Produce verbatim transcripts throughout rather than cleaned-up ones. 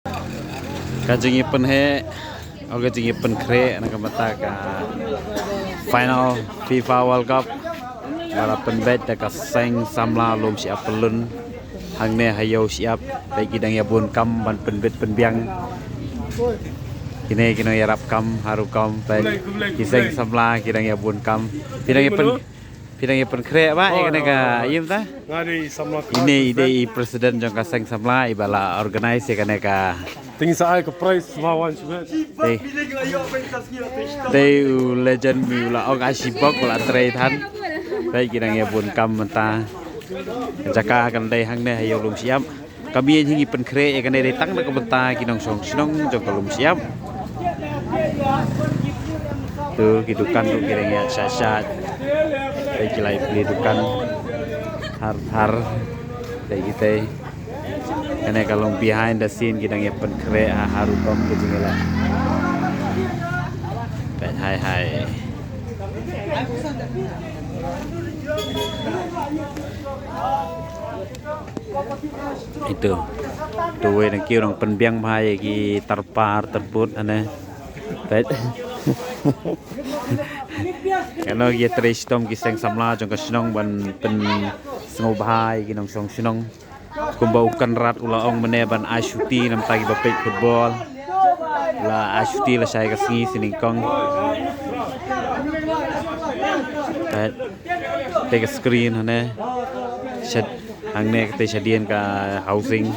Ka jingïapynheh, o ka jingïapynkhreh na ka bynta ka final FIFA World Cup. Ba la pynbeit da ka seng samla lum shyiap pyllun. Hangne ha ïew shyiap, peit ki dang ïa bun kam ban pynbeit pynbiang. Kine ki nongïarap kam, harum kam, peit ki seng samla ki dang ïa bun kam. Phi dang ïa pyn, phi dang ïa pynkhreh ba ïa kane ka, ïa mynta? Nga dei i samla. Ine i dei i president jong ka seng samla, i ba la organize ïa kane ka. Ting sa ai ka prize shuwa wan shuwa. Dei. Dei u legend mi u la ong ai shibok u la trei than. Peit ki dang ïa bun kam mynta. Ka jaka kan dei hangne ha ïew lum shyiap. Ka mih hi ngi pynkhreh ïa kane dei tang na ka bynta ki nongshong shnong jong ka lum shyiap. Tu ki dukan ruh ki dang ïa shat shat. Peit ki la ïa plie dukan. Har har. Peit kitei. Kane ka long behind the scene ki dang ïa pynkhreh ha harum kam ka jingïaleh. Peit hai hai. Itu. Tu wei nang kiew nang pynbiang bha ïa ki tarpar tarput ane. Peit. Kano ki trei shitom ki seng samla jong ka shnong ban pynsngewbha ïa ki nongshong shnong. Kumba u Conrad u la ong mynne ban ai shuti namar ki ba peit football. La ai shuti lashai ka sngi sha nyngkong. Peit. Te ka screen hangne. Shat hangne kata shadien ka housing.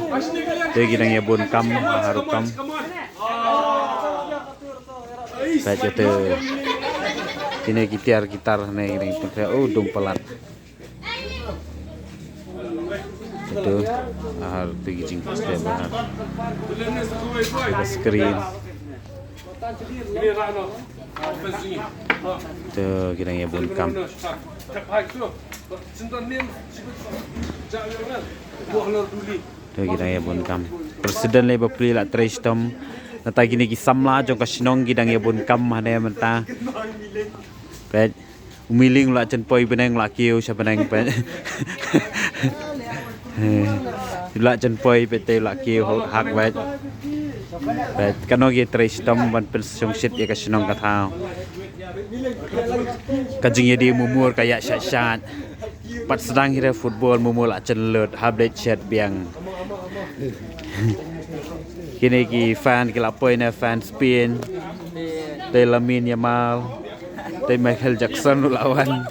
Te ki dang ïa bun kam, harum kam. Peit kata. Kine ki tiar ki tar hangne ki dang ïa bun kam. Oh, dum palat. Itu, ah, tu ki jingstep, ah. Kita screen. Tu ki dang ïa bun kam. Tu ki dang ïa bun kam. President lei ba plie la trei shitom. Nangta kine ki samla jong ka shnong ki dang ïa bun kam hangne mynta. Peit. U Miling u la jan poi bneng, u la kiew sha bneng peit. U la jan poi peit te u la kiew hak peit. Peit kano ki trei shitom ban pynshongshit ïa ka shnong ka thaw. Ka jingïadei mumur ka ïa shat shat. Pat sdang hi re football mumur la jan lut hap dei shet biang. Kine ki fan ki la poi ne fan Spain. Te Lamine Yamal. Te Michael Jackson u la wan.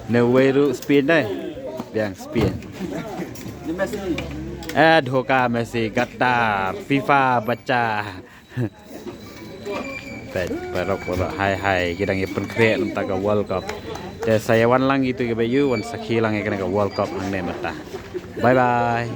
Ne wei ruh Spain dei. Biang Spain. Eh, dhoka Messi, Qatar, FIFA bacha. Peit, parok parok hai hai ki dang ïa pynkhreh nangta ka World Cup. Te sa ïa wan lang itu ki ba ïu wan sakhi lang ïa kane ka World Cup hangne mynta. Bye bye.